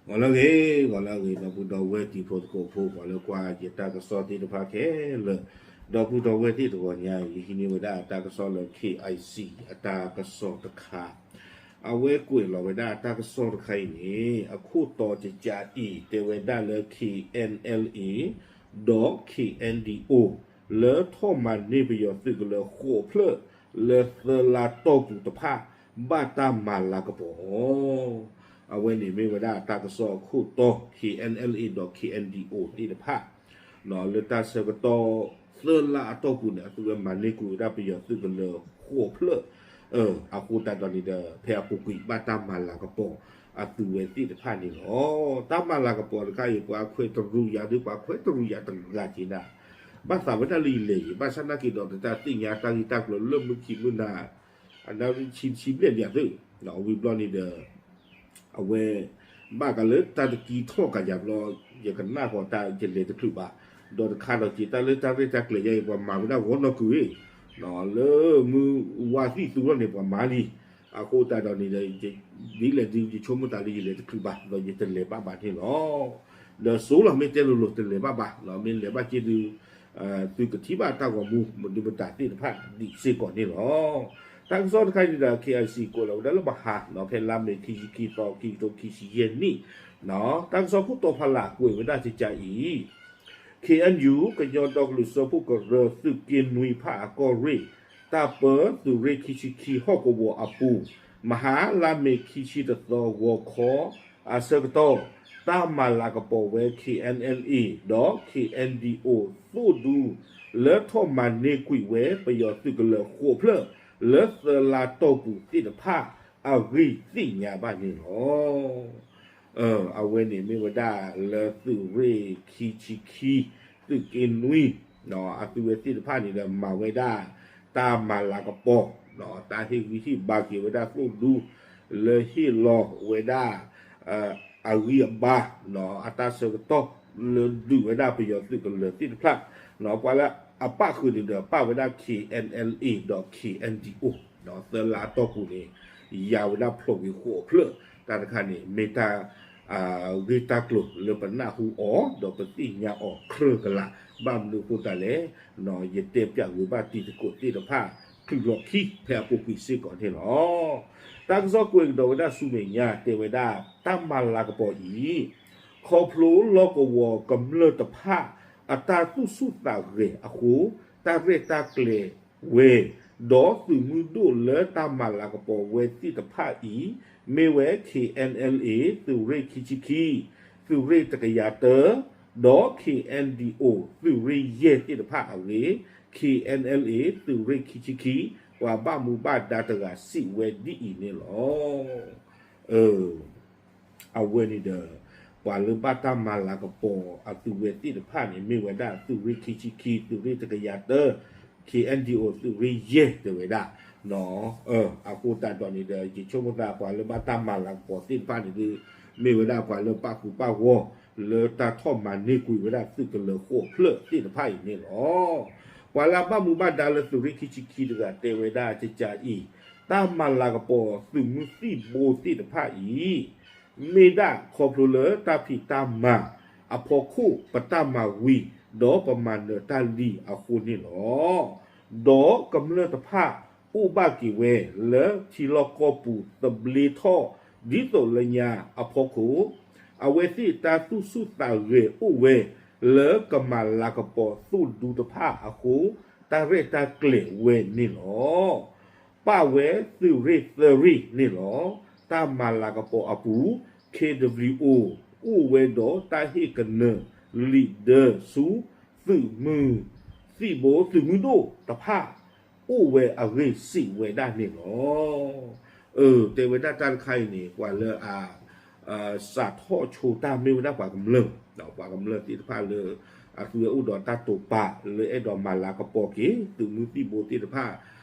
ဂီၤလၢအဂ့ၤ, ဂီၤလၢအဂ့ၤ ဒီပုၢ်ဒီဝဲၢ်တံၤဖိသကိးဖိ ပှၤလၢကွၢ်ယတၢ်ကစီၣ်သ့ၣ်တဖၣ်ခဲလၢာ်, ဒီပုၢ်ဒီဝဲၢ်သ့ၣ်တဂီၤညါအံၤ ယဟံးန့ၢ်ဝဲဒၣ်တၢ်ကစီၣ်လၢ KIC အတၢ်ကစီၣ်တခါ, အဝဲကွဲးလီၤဝဲဒၣ်တၢ်ကစီၣ်တခါအံၤန့ၣ် အခိၣ်တီကကးအံၤ တဲဝဲဒၣ်လၢ KNLA ဒီး KNDO လၢထီၣ်မၤန့ၢ်ပယီၤသုးကလၢၤဃိးဖျၢၣ် လၢသၢလါတီၢ်ပူၤတဖၣ် ဘၣ်တၢ်မၤလၤကပီၤအီၤ အဝဲန့ၣ်မ့ၢ်ဝဲဒၣ်တၢ်ကစီၣ်အခိၣ်တီ KNLA ဒီး KNDO သ့ၣ်တဖၣ် လၢတၢ်ဆၢကတီၢ် သၢလါအတီၢ်ပူၤန့ၣ် အသုဝဲမၤန့ၢ်ကွံာ်ဝဲဒၣ်ပယီၤသုးကလၢၤဃိးဖျၢၣ် အဃိသတးဒီးန့ၣ်ဒီး ဖဲအပူၤကွံာ်ဘၣ်တၢ်မၤလၤကပီၤအသုဝဲသ့ၣ်တဖၣ်န့ၣ်လီၤ. တၢ်မၤလၤကပီၤတခါအံၤ ပှၤခွဲးတရူးယၤဒီး ပှၤခွဲးတရူးယၤတဂၤက့ၤနၤ ဘၣ်သးဝဲဒၣ်လၢယလဲၤအံၤ ဘၣ်ဆၣ်နာ်က့ၤဒီး တၢ်သ့ၣ်ညါတၢ်ဂ့ၢ်တၢ်ကျိၤလၢမုၢ်ခံမုၢ်နၤ အနၣ်ရံၣ်ဆံဆံဘျဲၣ်လံသု ဝံၤဘျီန့ၣ်ဒီး အဝဲ ဘၣ်ကးလၢတၢ်တကံထီၣ်ကးယၤဘျီ ယကနၣ်ဃီၤတၢ်ယလဲၤတချုးဘၣ်, ဒီးတခါဒီးက့ၤတၢ်လၢတၢ်ရဲၣ်တၢ်ကျဲၤယါအံၤ ပှၤမၤဝဲဒၣ်ဂီၤနီၢ်ကုၤ လၢမုၢ်ဝါသံၣ်သူလီၤန့ၣ် ပှၤမၤလံ, အဃိသတးဒီးန့ၣ်ဒီး ဒ်လဲၣ်ဒ်ယဆိကမိၣ်သးလၢယလဲၤတချုးဘၣ် ဒီးယတလဲၤဘၣ်ဘၣ်န့ၣ်လီၤ. ဒီးစိလီၤမ့ၢ်တဲလိၤလိၤတလဲၤဘၣ်ဘၣ် မ့ၢ်လဲၤဘၣ်က့ၤဒုး သုကထံၣ်ဘၣ်တၢ်ဂီၤမူ မဒုမတၤသ့ၣ်တဖၣ်ဒံးစ့ၢ်ကီးန့ၣ်လီၤ. တၢ်ကစီၣ်တခါအံၤန့ၣ်ဒီး KIC ကွဲးလီၤဝဲဒၣ်လၢမဟါ ဖဲလါမ့ၤခံဆံခံသီ ခံကထိခံဆံယဲၢ်နံၣ်, တၢ်ကစီၣ်ခိၣ်တီဖးလၢ်ကွဲးဝဲဒၣ်ကကးအံၤ KNU ကညီဒီကလုာ်စၢဖှိၣ်ကရၢ သုးက့နွံဖၣ်အကီၢ်ရ့ၣ် တၢ်ပၢသုးရ့ၣ်ခံဆံခံဟီၣ်ကဝီၤအပူၤ မဟါလါမ့ၤခံဆံတသီဂီၤခီ အဆၢကတီၢ် တၢ်မၤလၤကပီၤဝဲ KNLA ဒီး KNDO သိၣ်ဒူ လၢထီၣ်မၤန့ၢ်ကွံာ်ဝဲပယီၤသုးကလၢၤဃိးဖျၢၣ် လၢသၢလါတီၢ်ပူၤသ့ၣ်တဖၣ်အဂ့ၢ်သ့ၣ်ညါဘၣ်န့ၣ်လီၤ. အဝဲန့ၣ်မ့ၢ်ဝဲဒၣ်လၢသုးရ့ၣ်ခံဆံခံ သုးက့နွံ အသုဝဲသ့ၣ်တဖၣ်န့ၣ်ဒီးမၤဝဲဒၣ် တၢ်မၤလၤကပီၤ တၢ်ဟ့ၣ်ဂံၢ်ဟ့ၣ်ဘါက့ၤဝဲဒၣ်သိၣ်ဒူ လၢဟ့ၣ်လီၤဝဲဒၣ် အဂံၢ်အဘါ အတၢ်ဆၢကတီၢ် လၢဒုးဝဲဒၣ်ပယီၤသုးကလၢၤသ့ၣ်တဖၣ် ပှၤလၢအပၣ်ဃုာ်န့ၣ်ဒီးပၣ်ဝဲဒၣ် KNLA ဒီး KNDO သၢလါတီၢ်ပူၤန့ၣ် ယၤဝဲဒၣ်ဖျိးကွံာ်ဃိးဖျၢၣ် တၢ်တခါန့ၣ် မ့ၢ်တၢ် ဂ့ၢ်တၢ်ကျိၤလၢပနၢ်ဟူအီၤ ဒီးပသ့ၣ်ညါအီၤကြၢးကလာ် ဘၣ်မနုၤအဃိသတးလဲၣ် ယတဲပၠးဂ့ၤဘၣ်တံၤသကိးသ့ၣ်တဖၣ် ချုးလီၤခံဖဲအပူၤကွံာ်စ့ၢ်ကီးန့ၣ်လီၤ. တၢ်ကစီၣ်ကွဲးကဒီးဝဲဒၣ်ဆူမဲာ်ညါ တဲဝဲဒၣ် တၢ်မၤလၤကပီၤအံၤ ခီဖျိလီၢ်ကဝီၤကမျၢၢ်တဖၣ် အတၢ်သူၣ်ဆူၣ်သးဂဲၤအဃိ တၢ်ရဲၣ်တၢ်ကျဲၤဝဲ ဒီးသုးမုၢ်ဒိၣ်လၢတၢ်မၤလၤကပီၤဝဲသ့ၣ်တဖၣ်အံၤ မ့ၢ်ဝဲ KNLA သုးရ့ၣ်ခံဆံခံ သုးရ့ၣ်တကယၤတၢ ဒီး KNDO သုးရ့ၣ်ယဲၢ်သ့ၣ်တဖၣ်အဂ့ၢ် KNLA သုးရ့ၣ်ခံဆံခံ ပှၤဘၣ်မူဘၣ်ဒါတဂၤစံးဝဲဒ်အံၤန့ၣ်လီၤ. အဝဲန့ၣ်ဒီး ပှၤလၢဘၣ်တၢ်မၤလၤကပီၤအသုဝဲသ့ၣ်တဖၣ်န့ၣ် မ့ၢ်ဝဲဒၣ်သုးရ့ၣ်ခံဆံခံ သုးရ့ၣ်တကယၤတၢ KNDO သုးရ့ၣ်ယဲၢ်တဲဝဲဒၣ် အဃိသတးဒီးန့ၣ်ဒီး ယဆိကမိၣ်သးပှၤလၢဘၣ်တၢ်မၤလၤကပီၤသ့ၣ်တဖၣ်န့ၣ်ဒီး မ့ၢ်ဝဲဒၣ်ပှၤလၢပၣ်ဃုာ်ပၣ်ဂီၢ် လၢတၢ်ထီၣ်မၤန့ၢ်ကွံာ်ဝဲဒၣ်သုးကလၢၤဃိးဖျၢၣ်သ့ၣ်တဖၣ်အံၤန့ၣ်လီၤ. ပှၤလၢအဘၣ်မူဘၣ်ဒါလၢသုးရ့ၣ်ခံဆံခံတဂၤတဲဝဲဒၣ်ကကးအံၤ တၢ်မၤလၤကပီၤသုးမုၢ်သံၣ်ဘိသ့ၣ်တဖၣ်အံၤ မ့ၢ်ဒၣ်ခီဖျိလၢတၢ်ဖံးတၢ်မၤအဖီခိၣ် ပတၢ်မၤဝံၤ ဒီးပမၤနၢၤတၢ်လံအဃိန့ၣ်လီၤ. ဒီးကမျၢၢ်တဖၣ်အိၣ်ဘၣ်က့ၤဝဲလၢထံလီၢ်ကီၢ်ပူၤသဘျ့ထီၣ် ဒ်သိးလၢညါအဖီခိၣ် အဝဲသ့ၣ်တၢ်သူၣ်ဆူၣ်သးဂဲၤအိၣ်ဝဲ လၢကမၤလၤကပီၤသိၣ်ဒူတဖၣ်အဃိ တၢ်ရဲၣ်တၢ်ကျဲၤဝဲန့ၣ်လီၤ. ပၣ်ဝဲသုးရ့ၣ်သၢရ့ၣ်န့ၣ်လီၤ. တၢ်မၤလၤကပီၤအပူၤ KWO အိၣ်ဝဲဒီးတၢ်ဟ့ၣ်ကနၢၤလံာ်ဒၢဆူ သုးမုၢ်သံၣ်ဘိ သုးမုၢ်ဒိၣ်တဖၣ် အိၣ်ဝဲအဂ့ၢ်စံးဝဲဒၣ်န့ၣ်လီၤ. အၢ တဲဝဲဒၣ်တၢ်တခါအံၤန့ၣ် ပှၤလၢအ စးထီၣ်ဆိတၢ်မ့ၢ်ဝဲဒၣ်ပှၤကမျၢၢ်, ပှၤကမျၢၢ်သ့ၣ်တဖၣ်လၢ အသုဝဲအိၣ်ဒီးတၢ်တိာ်ပာ်လၢအဲၣ်ဒိးမၤလၤကပီၤက့ၤ သုးမုၢ်သံၣ်ဘိသ့ၣ်တဖၣ်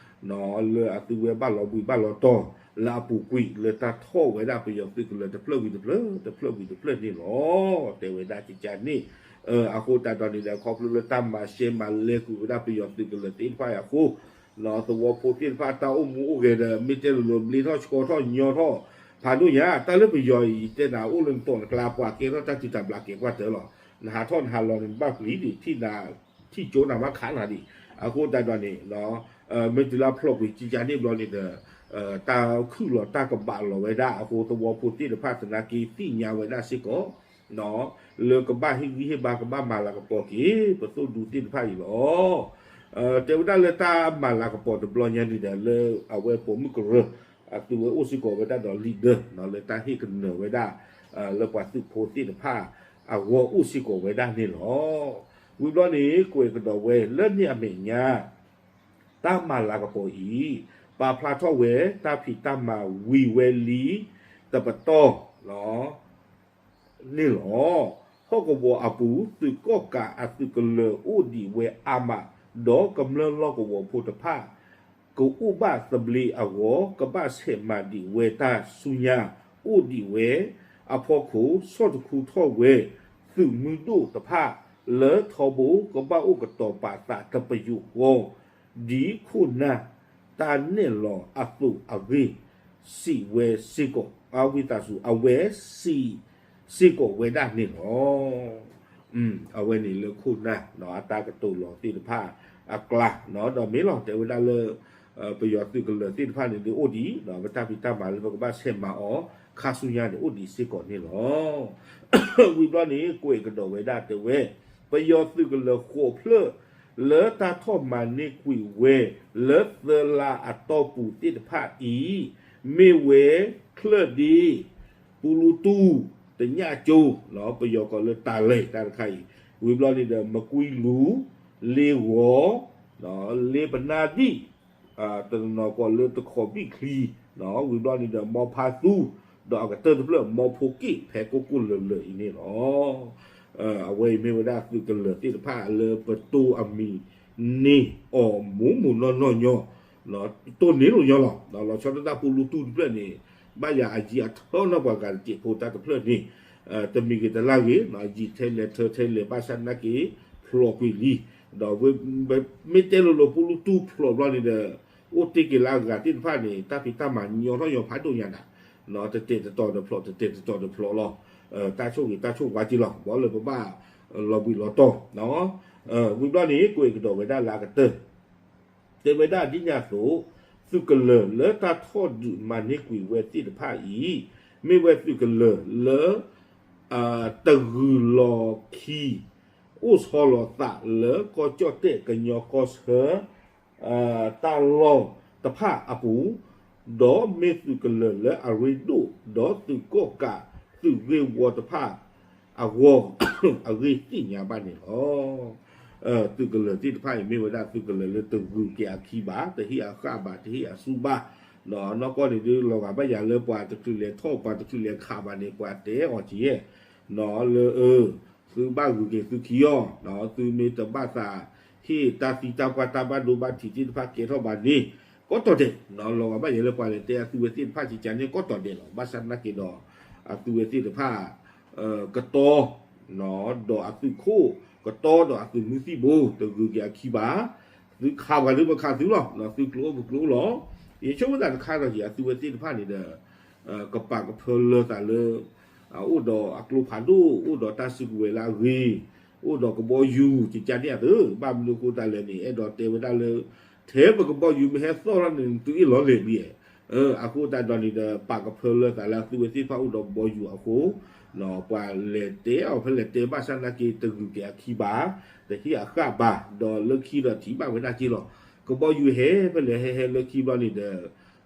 လၢအသုဝဲဘၣ်လီၤဘှံးဘၣ်လီၤတီၤ လၢအပူၤကွံာ်လၢတၢ်ထီၣ်ဝဲဒၣ်ပယီၤသုးကလၢၤတဖျၢၣ်ဝံၤတဖျၢၣ် တဖျၢၣ်ဝံၤတဖျၢၣ်န့ၣ်လီၤ. တဲဝဲဒၣ်ကကးန့ၣ် အဃိသတးဒီးန့ၣ်ဒီး ခီဖျိလၢတၢ်မၤရှဲမၤလဲကွံာ်ဝဲဒၣ်ပယီၤသုးကလၢၤသ့ၣ်တဖၣ်အံၤအဃိ သဝီဖိသ့ၣ်တဖၣ်တၢ်အိၣ်မူအိၣ်ဂဲၤဒီး မ့ၢ်တဲလိၤလိၤ ဘျ့ထီၣ်ဆှီထီၣ်ညီထီၣ် ဖးဒိၣ်ညါ တၢ်လၢပယီၤအံၤ ယတဲနၤအိၣ်လၢနသီၣ်နကျါ ပှၤကဲထီၣ်တၢ်စုတၢ်ဘျးကဲပှၢ်တၢၢ်လီၤ. နဟးထီၣ်နဟးလီၤန့ၣ် နဘၣ်ပျံၤဒံး ထံၣ်နၤ ထံၣ်ကၠိနၤမးခးနၤဒံး. အဃိသတးဒီးန့ၣ် မ့ၢ်တုၤလၢဖျိးကွံာ်ကကါန့ၣ်ဘျီန့ၣ်ဒီး တၢ်ခုၣ်လီၤတၢ်ကဘၣ်လီၤဝဲဒၣ်အဃိ သဝီဖိသ့ၣ်တဖၣ်သနာ်က့သ့ၣ်ညါဝဲဒၣ်စ့ၢ်ကီး လၢကဘၣ်ဟ့ၣ်ဂံၢ်ဟ့ၣ်ဘါ ကဘၣ်မၤလၤကပီၤက့ၤ ပသိၣ်ဒူသ့ၣ်တဖၣ်အံၤလီၤ. တဲဝဲဒၣ်လၢတၢ်မၤလၤကပီၤတဘျီညါန့ၣ်ဒီး လၢအဝဲပိာ်မုၣ်ကရၢ အသုဝဲအိၣ်စ့ၢ်ကီးဝဲဒၣ်ဒီး leader လၢတၢ်ဟ့ၣ်ကနၢၤဝဲဒၣ် လၢပှၤသုးဖိသ့ၣ်တဖၣ်အဂီၢ်အိၣ်စ့ၢ်ကီးဝဲဒၣ်န့ၣ်လီၤ. ဝံၤဘျီန့ၣ် ကွဲးကဒီးဝဲလၢန့ၣ်အမဲာ်ညါ တၢ်မၤလၤကပီၤအံၤ ပာ်ဖျါထီၣ်ဝဲတၢ်ဖံးတၢ်မၤဝံၤဝဲလံ တပတီၢ် န့ၣ်လီၤ. ဟီၣ်ကဝီၤအပူၤ သုးကီၣ်ကးအသုးကလၢၤအိၣ်ဒံးဝဲအါမး, ဒီးကမျၢၢ်လီၢ်ကဝီၤဖိတဖၣ် ကအိၣ်ဘၣ်သဘျ့အဂီၢ် ကဘၣ်ဆဲးမၤဒံးဝဲတၢ်ဆူညါ အိၣ်ဒံးဝဲအဖီခိၣ် ဆီၣ်တခူထီၣ်ဝဲ သုးမုၢ်ဒိၣ်တဖၣ် လၢထီဘိကဘၣ်အိၣ်ကတီၤပာ်သးတပယူာ်ဃီ ဒ်ခိၣ်နၢ်တၢ်နဲၣ်လီၤအသိးအဂ့ၢ် စံးဝဲစ့ၢ်ကီး, အဝံသးစူၤ အဝဲစံးစ့ၢ်ကီးဝဲဒၣ်န့ၣ်လီၤ. အဝဲန့ၣ်လၢခိၣ်နၢ် အတၢ်ကတိၤလီၤသ့ၣ်တဖၣ်အကျါ ဒီးမ့ၢ်လီၤတဲဝဲဒၣ်လၢ ပယီၤသုးကလၢၤသ့ၣ်တဖၣ်န့ၣ် ဒုးအိၣ်ဒံး ပတၢ်ဖံးတၢ်မၤလၢပကဘၣ်ဆဲးမၤအီၤ ခါဆူညါန့ၣ် အိၣ်ဒံးစ့ၢ်ကီးန့ၣ်လီၤ. ဝံၤဘျီန့ၣ် ကွဲးကဒီးဝဲဒၣ်တဲဝဲ ပယီၤသုးကလၢၤဃိးဖျၢၣ် လၢတၢ်ထီၣ်မၤန့ၢ်ကွံာ်ဝဲ လၢသၢလါအတီၢ်ပူၤသ့ၣ်တဖၣ်အံၤ မ့ၢ်ဝဲချၢၣ်ဒ့ ပူလူတူၢ် တညၣ်ကၠိ ပယီၤကိးလၢတၢ်လဲၢ်တၢ်တခါအံၤ ဝံၤဘျီန့ၣ်ဒီး မကွံလူၤ လ့ဂီၤ လ့ပနၢ်ဒံၣ် တနီၤကိးလၢတခီဘံၣ်ချံ ဝံၤဘျီန့ၣ်ဒီး မီဖါသူ ဒီးအကတၢၢ်တဖျၢၣ် မီဖိက့ၣ် ဖဲကိၢ်ကိၢ်လၢၤလၢၤအံၤန့ၣ်လီၤ. အဝဲအံၤမ့ၢ်ဝဲဒၣ်သုးကလၢၤသ့ၣ်တဖၣ်လၢပတိၢ်အမံၤန့ၢ်အီၤမိၢ်မိၢ်နီၢ်နီၢ်ညီ တိၢ်န့ၢ်လိာ်ညီလီၤ. လီၤဆီဒၣ်တၢ်ပူလူတူၢ်တဖျၢၣ်န့ၣ် ဘၣ်ယၤအယံၤအထၢနီၢ်ပှၤဂၤတစဲးဖိတၢ်တဖျၢၣ်န့ၣ် တမံၤဂ့ၤတလၢ်ဂ့ၤ ယံာ်ထဲလဲၣ်ထၢထဲလဲၣ် ဘၣ်ဆၣ်သနာ်က့ ဖျိးကွံာ်လံ. ဒီးမ့ၢ်တဲလိၤလိၤ ပူလူတူၢ်ဖျိးဘျီန့ၣ်ဒီး အိၣ်တ့ၢ်က့ၤလၢအဂၤသ့ၣ်တဖၣ်န့ၣ် တၢ်ဖံးတၢ်မၤညီထီၣ်ညီဖးဒိၣ်ညါဒၣ် တတဲာ်တတီၤဒီးဖျိး တတဲာ်တတီၤဒီးဖျိးလီၤ. တၢ်ဆိၣ်ဂ့ၤတၢ်ဆိၣ်ဝါက့ၤလီၤ ဘီလၢပဘၣ်လီၤဘှံးလီၤတီၤ ဝံၤဘျီန့ၣ် ကွဲးကဒီးဝဲဒၣ်လၢအကတၢၢ် တဲဝဲဒၣ်ဒ်န့ၣ်အသိး သုးကလၢၤလၢတၢ်ထီၣ်ဒုးမၤန့ၢ်ကွံာ်ဝဲသ့ၣ်တဖၣ်အံၤ မ့ၢ်ဝဲသုးကလၢၤလၢ တဂုၤလီၤခံ အိၣ်ဆီလီၤသးလၢကီၢ်ကၠီၣ်တဲၣ်ကညီကီၢ်ဆၢ တၢ်လီၢ်တဖၣ်အပူၤ, ဒီးမ့ၢ်သုးကလၢၤလၢအရ့ဒိၣ် ဒီးသုးကီၣ်ကးသုးဂ့ၢ်ဝီတဖၣ်အဂီၢ် အဂ့ၢ်သ့ၣ်ညါဘၣ်န့ၣ်လီၤ. သုးကလၢၤသ့ၣ်တဖၣ်အံၤ မ့ၢ်ဝဲဒၣ်သုးကလၢၤလၢတဂုၤက့ၤအခံဘၣ်, တဟ့ၣ်အဃၣ်ဘၣ်, တဟ့ၣ်အစူၢ်ဘၣ်, နီၢ်ကီၢ်န့ၣ်ဒုး လီၤဂာ်ဘၣ်ယၤလၢပှၤတချုးလဲၤထီၣ် ပှၤတချုးလဲၤခးဘၣ်န့ၣ် ပှၤတဲအီၤက့ၤယဲၢ် လၢ သုဘၣ်ဂုၤက့ၤသုခံအီၤ, သုမ့ၢ်တဘၣ်သးဟ့ၣ်တၢ်သံတၢ်ပှၢ်တၢ်ဘၣ်ဒိဘၣ်ထံးသ့ၣ်တဖၣ်ကဲထီၣ်ဘၣ်န့ၣ် ကိးတီၢ်ဒဲး, လီၤဂာ်ဘၣ်ယဲလၢပှၤလဲၤတဲအသုဝဲသ့ၣ်တဖၣ်ကကန့ၣ်ကိးတီၢ်ဒဲးလီၤ. ဘၣ်ဆၣ်သနာ်က့ဒီး အသုဝဲသ့ၣ်တဖၣ် ကတီ ဒီးအသုးခိၣ် ကတီဒီးအသုးမုၢ်သံၣ်ဘိ တဂုၤက့ၤအခံဘၣ်. သုခးပှၤဒုးပခးသုလီၤ, သုကျိအိၣ်ပကျိအိၣ်လီၤ. ယဆိကမိၣ်သးတခါဒီး အသုဝဲသ့ၣ်တဖၣ်န့ၣ်ဒီး ကပာ်ကဖၢလၢသးလၢ အိၣ်ဒီးအကျိဖးဒိၣ်, အိၣ်ဒီးတၢ်စုကဝဲၤလၢအဂ့ၤ, အိၣ်ဒီးကဘီယူၤ ကကန့ၣ်အသု, ဘၣ်မနုၤအဃိသတးလဲၣ်န့ၣ် အဲၣ်ဒိးတဲဝဲဒၣ်လၢ ထဲပကဘီယူၤမ့ၢ်ဟဲသီၣ်ထီၣ်န့ၣ် သုအ့ၣ်လီၤလဲၤဒ်, အဃိသတးဒီးန့ၣ်ဒီး ပာ်ကဖၢလၢသးလၢအသုဝဲသ့ၣ်တဖၣ်အိၣ်ဒီးကဘီယူၤအဃိ ပှၤလဲၤတဲအီၤဖဲလဲၣ်တဲဘၣ်ဆၣ်သနာ်က့ တဂုၤက့ၤအခံဘၣ်, တဟ့ၣ်အဃၣ်ဘၣ်, ဒီးလၢခံဒီးထံၣ်ဘၣ်ဝဲဒၣ်က့လီၤ. ကဘီယူၤဟဲဖဲလဲၣ်ဟဲဟဲလၢခံဘျီန့ၣ်ဒီး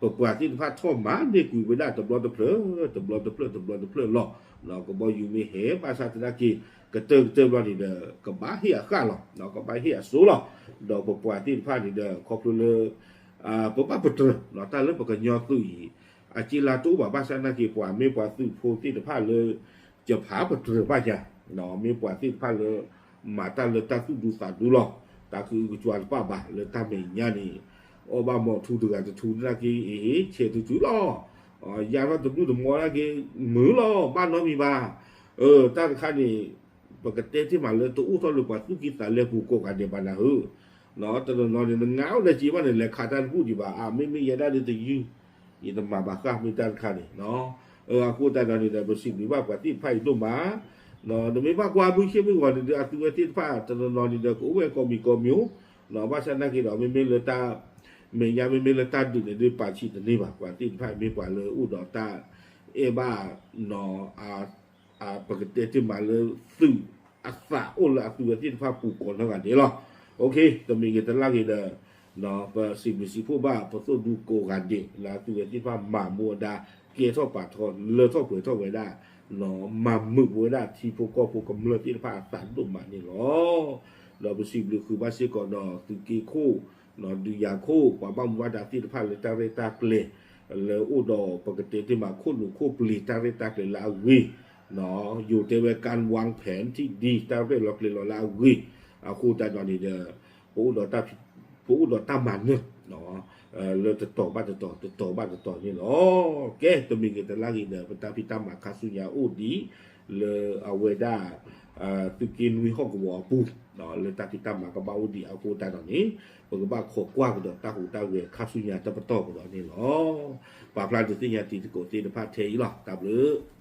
ပပှၤသ့ၣ်တဖၣ်ထီၣ်မၤန့ၢ်ကွံာ်ဝဲဒၣ်တဘျီတဖျၢၣ်, တဘျီတဖျၢၣ် တဘျီတဖျၢၣ်လီၤ. ကဘီယူၤမ့ၢ်ဟဲဘၣ်ဆၣ်သနာ်က့ ကတၢၢ်ကတၢၢ်ဘျီန့ၣ်ဒီး ကဘၣ်ဟ့ၣ်အဃၣ်လီၤ, ကဘၣ်ဟ့ၣ်အစိလီၤ. ဒီးပပှၤသ့ၣ်တဖၣ်န့ၣ်ဒီး ခီဖျိလၢ ပဘၣ်ပတြၢၤ တၢ်လၢပကညီသုးအံၤ အစ့လါတအိၣ်ဘၣ်ဘၣ်ဆၣ်သနာ်က့ ပှၤမ့ၢ်ပှၤသုးဖိသ့ၣ်တဖၣ်လၢ ယဖးပတြၢၤဘၣ်ယၤ, မ့ၢ်ပှၤသ့ၣ်တဖၣ်လၢ မၤတၢ်လၢတၢ်သူၣ်ဒူသးဒူလီၤ. တၢ်ကအုကကွၤတပၣ်ဘၣ်လၢတၢ်မဲာ်ညါန့ၣ်, အီၣ်ဘၣ်မီၤထူတဂၤတထူသနာ်က့ အ့ ဆဲးတထူလီၤ. ယါထီၣ်တဒူၣ်တမီသနာ်က့ မုာ်လီၤ ဘၣ်နီတမံၤဘၣ်. တၢ်တခါန့ၣ် ပကတဲတ့ၢ်မးလၢတအိၣ်ထီၣ်လၢပှၤသူၣ်ကံၢ်သးလဲပူၤကိးဂၤဒဲးဘၣ်နၢ်ဧၢ, တနီၤနီၤန့ၣ် နငါအိၣ်လၢက့ၤဘၣ်န့ၣ် လဲၤခးတၢ်တဘူၣ်ဒံးဘၣ်, အမ့မ့ၢ်ယဲဒၣ်ဒ်တယုၢ် ယတမၤဘၣ်ဃၣ်မ့ၢ်တၢ်တခါန့ၣ်, အဃိသတးဒီးန့ၣ်ဒီး ပစံးဘျုးဘၣ်ပှၤသ့ၣ်တဖၣ်အံၤဒိၣ်မး, နမ့ၢ်ဘၣ်ကွၢ်ဘုၣ်ဆ့ၣ်မုၢ်ဂီၤန့ၣ်ဒီး အသုဝဲသ့ၣ်တဖၣ်တနီၤနီၤန့ၣ်ဒီး ကအိၣ်ဝဲကိးမံၤကိးမံၤ, ဘၣ်ဆၣ်သနာ်က့ဒီး မ့မ့ၢ်လၢတၢ်မဲာ်ညါ မ့မ့ၢ်လၢတၢ်ဒုးန့ၣ်ဒီး ပာ်ဆံးတန့ၢ်ဘၣ်. ပှၤသ့ၣ်တဖၣ်မ့ၢ်ပှၤလၢအိၣ်ဒီးတၢ်အဲၣ်ဘၣ် ပကတဲတ့ၢ်မးလၢသုးအသးအိၣ်လၢအသုဝဲသ့ၣ်တဖၣ်ပူၤကိးနီၢ်ဂၤဒဲးလီၤ. တမံၤဂ့ၤတလၢ်ဂ့ၤဒီး ပစံးဘျုးစံးဖှိၣ်ဘၣ် ပသိၣ်ဒူကိးဂၤဒဲးလၢအသုဝဲသ့ၣ်တဖၣ်မၤမူဝဲဒၣ် ကဲထီၣ်ပာ်ထီၣ်လၢထီၣ်ပှဲၤထီၣ်ဝဲဒၣ် မၤမုာ်ဝဲဒၣ်ထံဖိကီၢ်ဖိကမျၢၢ်သ့ၣ်တဖၣ်အသးဒိၣ်မးန့ၣ်လီၤ. ဒီးပစံးဘျုးဃုာ်ဘၣ်စ့ၢ်ကီးဒီးသုးက့ခိၣ် ဒုးယၤခိၣ် ပှၤဘၣ်မူဘၣ်ဒါသ့ၣ်တဖၣ်လၢတၢ်ရဲၣ်တၢ်ကျဲၤ လၢအိၣ်ဒီးပကတဲတ့ၢ်မးခိၣ်နူာ်ခိၣ်ပျ့ၤတၢ်ရဲၣ်တၢ်ကျဲၤလၢအဂ့ၤ, ယိၤတဲဝဲ การวางแผนที่ดี တၢ်ရဲၣ်လီၤကျဲၤလီၤလၢအဂ့ၤ, အဃိသတးဒီးန့ၣ်ဒီး ပအိၣ်ဒီးတၢ်မၤနၢၤ လၢတတီၤဘၣ်တတီၤ တတီၤဘၣ်တတီၤန့ၣ်လီၤ. ကဲ တမံၤဂ့ၤတလၢ်ဂ့ၤဒီး ပတၢ်ဖံးတၢ်မၤခါဆူညါအိၣ်ဒံး လၢအဝဲဒၣ် သုးက့နွံဟီၣ်ကဝီၤအပူၤ လၢတၢ်ဖံးတၢ်မၤကဘၣ်အိၣ်ဒံးအဃိသတးဒီးန့ၣ် ပကဘၣ်ခိးကွၢ်ကဒီးတၢ်ဟူးတၢ်ဂဲၤခါဆူညါတပတီၢ်ကဒီးန့ၣ်လီၤ. ပာ်ဖျါဒုးသ့ၣ်ညါတံၤသကိးသ့ၣ်တဖၣ်ထဲအံၤလီၤ. တၢ်ဘျုး